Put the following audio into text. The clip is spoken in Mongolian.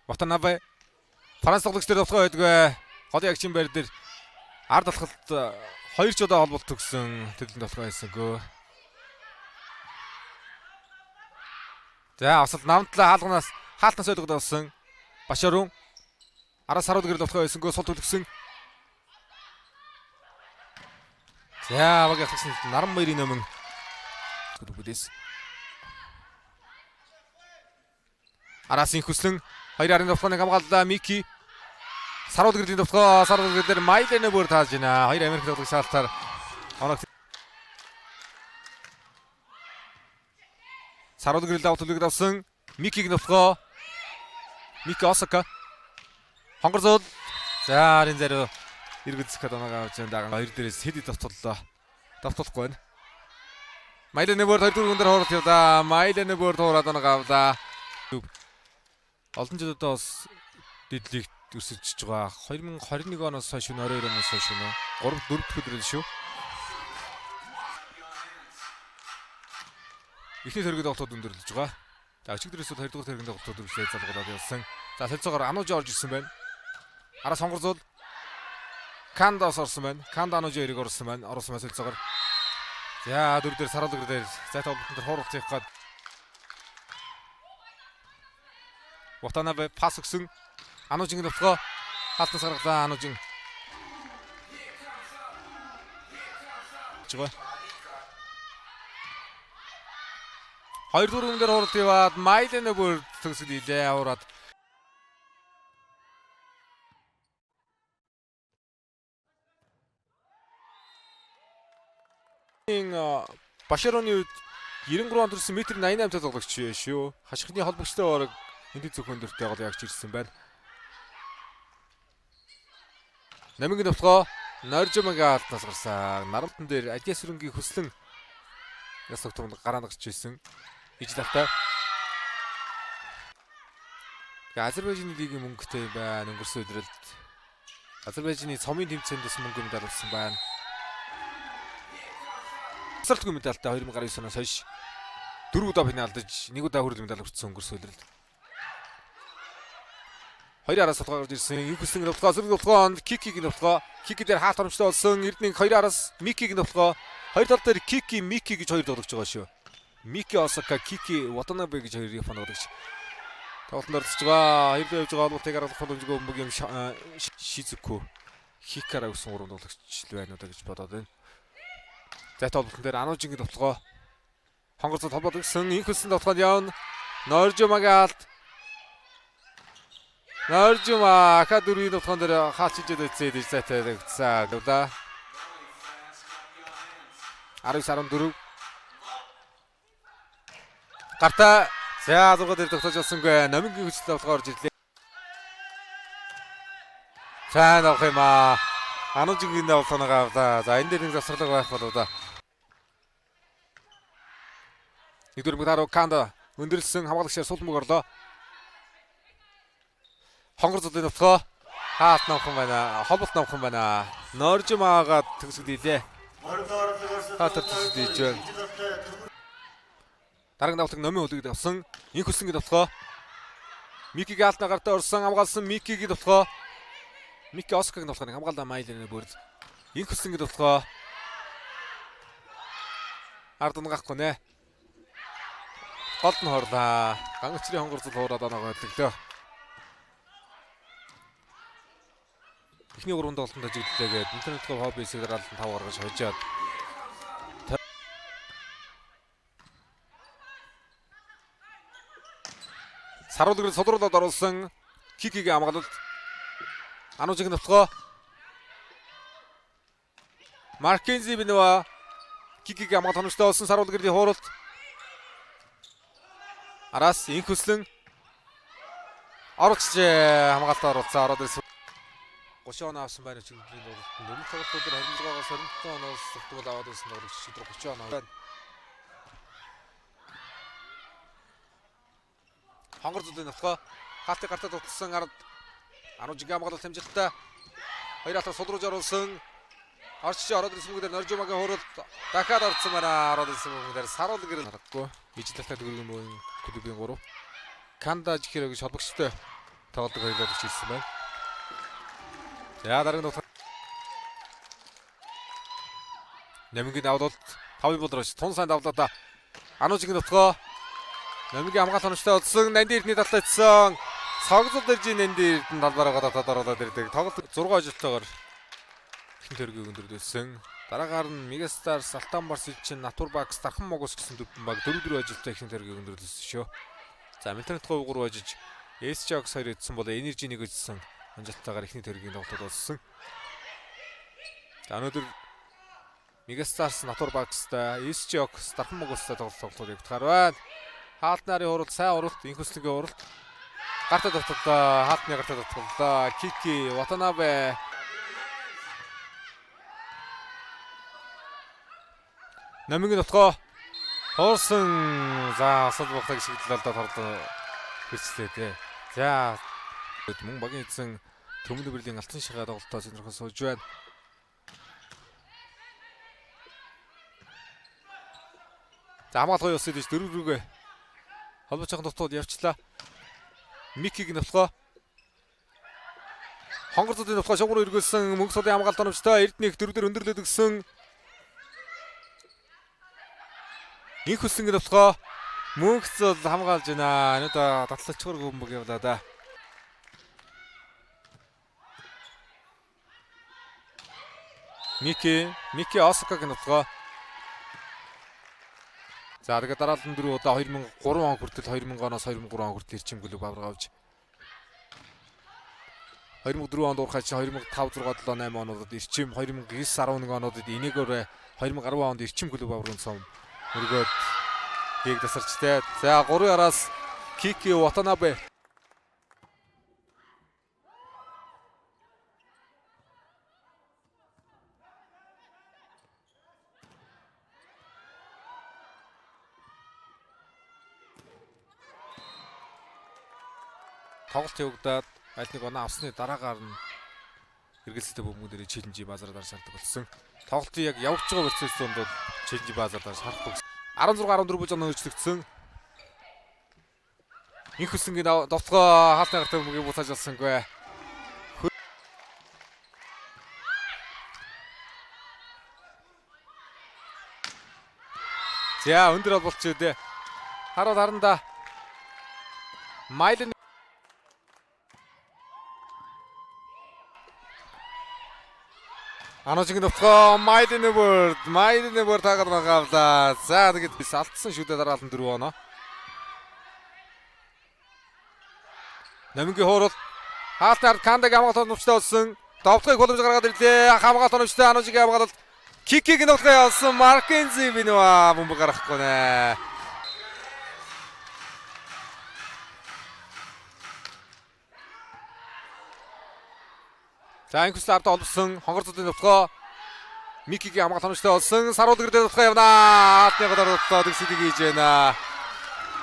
Ватанабе Франц тоглогч дээр тоглох байдгүй. Голын агчин байр дээр ард алхалт хоёр ч удаа холболт төгсөн. Тэдэнд тоглох байсангүй. За осол намтлаа хаалганаас хаалтнаас ойлгоод болсон. Башарун араас саруул гэрэл тоглох байсангүй сул төлгсөн. За баг ялгсан наран баярын өмнө бүдээс. Араас инх хүслэн хоёр арын довтлооны хамгааллаа Мики. Саруул гэрлийн довтлоо саруул гэрэл дээр Майленэ бүр тааж байна. Хоёр Америк тоглогч шаалтаар оног Саруул гэрэл давт төлөг давсан. Микиг довтлоо. Мики Осака. Хонгор зуул. За арын зариу эргэн зэхэд оноогоо авч байна. Хоёр дээрээс хэд хэд довтлоо. Довтлохгүй байна. Майленэ бүр хоёр дөрвөн дээр хууралт явлаа. Майленэ бүр хуураад оноогоо авлаа. Олон жилүүдээ бас дэдлийг өрсөлдөж байгаа. 2021 оноос хойш 22 оноос хойш нөө 3 4 дахь өдрөл шүү. Эхний төрөг тоглолтод өндөрлөж байгаа. За өчигдрээс 2 дугаар төрөгийн тоглолтод үргэлжлээд залгуулад явсан. За солилцоогоор Анужи орж ирсэн байна. Араас хонгор зуул Кандас орсон байна. Канда Анужи хоёрыг орсон байна. Орсон байна солилцоогоор. За дөрөв дээр саруулгар дээр зайт холболтон дээр хуурлах явах гээд Ватанабе пас өгсөн. Анужингийн довтлогоо хаалтнаас гаргалаа Анужин. Жигаа. Хоёр дөрвөн дээр хуралд яваад Майленэ бүр төгсгөл илээ аваад Башароны үед 93 онд төрсэн метр 88 та тоглогч шүү. Хашихны холбогчтой бараг энд зөвхөн өндөртэй гол ягч ирсэн байна. Намингийн довтлогоо Норжмагийн алтнаас гарсан. Нарамтан дээр Адиас өрөнгийн хүслэн яс тогтмол гараанд гарч ирсэн. Ижил алтай. Тэгээ Азербайджаны лигийн мөнгөтэй байна. Өнгөрсөн өдрөлд Азербайджаны цомын тэмцээнд бас мөнгө медаль авсан байна. Асралтгүй медальтай 2019 оноос хойш 4 удаа финалдаж, 1 удаа хүрэл медаль хүртсэн өнгөрсөн өдрөлд. Хоёр араас толгой гарч ирсэн. Инх хүслэн довтлогоо, сөрөг довтлогоо, Кикигийн довтлогоо. Кики дээр хаалт оромжтой болсон. Эрдэнэ хоёр араас Микигийн довтлогоо. Хоёр тал дээр Кики, Мики гэж хоёр тоглогч байгаа шүү. Мики Осака, Кики Ватанабе гэж хоёр Японы тоглогч. Тоглолтод оролцож байгаа. Хоёр дээр явж байгаа холбоотыг харуулах боломжгүй бөмбөг юм Шизуку Хикара гэсэн гурван тоглогч л байна уу гэж бодоод байна. За тоглолтын дээр Анужингийн довтлогоо. Хонгорцод холбоод өгсөн. Инх хүслэн довтлогоонд явна. Норжумагийн алт. Норжума ака дөрвийн довтлогоон дээр хаалч ижээд байцээ гэж зайтай өгсөн. Лула. 19 14. Гартаа за 6 дээр тогтоож болсонгүй. Номингийн хүчтэй довтлогоо орж ирлээ. Сайн авах юм аа. Анужингийн довтлогоог авлаа. За энэ дээр нэг завсарлага байх болов да. Нэгдүгээр мөг Канда өндөрлсөн хамгаалагчаар сул мөг орлоо. Хонгор зудлын довтлогоо хаалт номхон байна. Холболт номхон байна. Норжмаагаа төгсгөл илээ. Хаалтар төгсгөл хийж байна. Дараагийн давталг номын хүлэгд авсан. Инх хүслэнгийн довтлогоо. Микигийн хаалтна гартаа орсон хамгаалсан Микигийн довтлогоо. Мики Оскагийн довтлогоо хамгаалаа Майлны бүрд. Инх хүслэнгийн довтлогоо. Ард унгахгүй нэ. Голд нь хорлаа. Гангачрын хонгор зул хуураад оноогоо өдлөглөө. Эхний гурван тоглолтод ажиглалаа гээд интернет хобби хэсэг дараалан 5 гаргаж хожоод Саруулгэр содруулаад оруулсан Кикигийн хамгаалалт. Анужиг довтлогоо. Маркензи Бинова Кикигийн хамгаалалт хоногчтой болсон Саруулгэрийн хууралт. Араас инх хүслэн оруулчихжээ. Хамгаалтаа оруулсан. Ороод ирсэн. 30 оноо авсан байна өчигдрийн тоглолтод. Өмнөх тоглолтууд 26-аас 27 оноос тогтмол аваад байсан тоглогч өчигдөр 30 оноо байна. Хонгор зүлийн довтлогоо хаалтыг гартаа туталсан ард Анужиг хамгаалалт амжилттай. Хоёр алтаар сулруулж оруулсан. Орчиж ороод ирсэн бүгдээр Норжумагийн хууралт дахиад орсон байна. Ороод ирсэн бүгдээр саруул гэрэл харагдгүй. Ижил талтай төгрөгийн мөн клубын 3. Канда Жихиро гэж холбогчтой. Тоглолтог хоёр тоглогч ирсэн байна. За дараагийн тоглолт Намингийн давлалт 5-ын болрооч тун сайн давлаа. Анужигийн нутгаа Намингийн хамгаалалт оновчтой болсон. Нанди эрдний талтай ицсэн. Согзол дэржийн Нанди эрдэн талбараа гадаад оруулаад ирдэг. Тоглолт 6 ажилтайгаар ихэнх төргийг өндөрлөсөн. Дараагаар нь Мегастар, Салтан Барс Элчин, Натурбакс, Дархан Могос гэсэн дөрвөн баг 4-4 ажилттай ихэнх төргийг өндөрлөсөн шүү. За Интернет 3 ажиж SJOX 2 эдсэн бол Energy 1 эдсэн амжилттайгаар ихний төргийн тоглолтод болсон. За өнөөдөр Мегастарс, Натурбакстай, SJOX, Дархан Могостой тоглолтууд явагдахаар байна. Хаалт нарын уралд, сайн уралд, инх хөслөгийн уралд гартаа татгалаа, хаалтны гартаа татгалаа. Кики, Ватанабе. Намингийн нутгаа хуурсан. За осол бохлог шигдэл алдаад хорлоо хэрцлээ те. За мөн багийн эзэн Төмөл Берлийн алтан шагаа тоглолтоо сонирхон сууж байна. За хамгаалах гоё усыг дөрөв рүүгээ холбооцохын дотоод явчлаа. Микиг нутгаа Хонгор зүүдийн нутгаа шугам руу эргүүлсэн мөнгө суулын хамгаалалт оновчтой Эрдэнэ их дөрөвдөр өндөрлөд өгсөн. Инх хүсэнгийн нутгаа мөнгө зул хамгаалж байна. Энэ удаа датлалчгар бөмбөг явлаа да. Мики Осакагийн нутгаа. За тэгээд дараалан дөрөв удаа 2003 он хүртэл 2000 оноос 2003 он хүртэл эрчим клуб авраг авч 2004 онд уурхайч 2005 6 7 8 онуудад эрчим 2009 11 онуудад энэгөөр 2010 онд эрчим клуб аврагын цом өргөөд хийг тасарчтай. За 3 араас Кики Ватанабе тоглолт явагдаад аль нэг оноо авсны дараагаар нь эргэлзэлтэй бөмбөгөн дээр челленжийн базар дарж шаарддаг болсон. Тоглолтын яг явагдаж байгаа процесс донд бол челленжийн базар дарж харахгүй. 16 14 бүж оноо өөрчлөгдсөн. Инх хүсэнгийн довтлогоо хаалтны гартай бөмбөгийг буцааж олсонгүй. За өндөр холболт шүү дээ. Хараад харанда Майлен Анужиг нутгаа Майлен Бөрд таагаар багавлаа. За тэгээд бис алдсан шүү дээ дараалан 4 оноо. Намингийн хуурал хаалтаар Кандаг хамгаалалт оновчтой болсон. Довтлогыг боломж гаргаад ирлээ. Хамгаалалт оновчтой Анужигийн хамгаалалт Кикиг нутгаа явсан Маркензи Бинуа бөмбөг гаргахгүй нэ. За инхүс ард олбсон хонгор зүүдийн нутгаа Микигийн хамгаалалт оновчтой болсон. Саруул гэрдээ нутгаа явнаа. Алтны гадаар нутгаа дэгсэдэг хийж байна.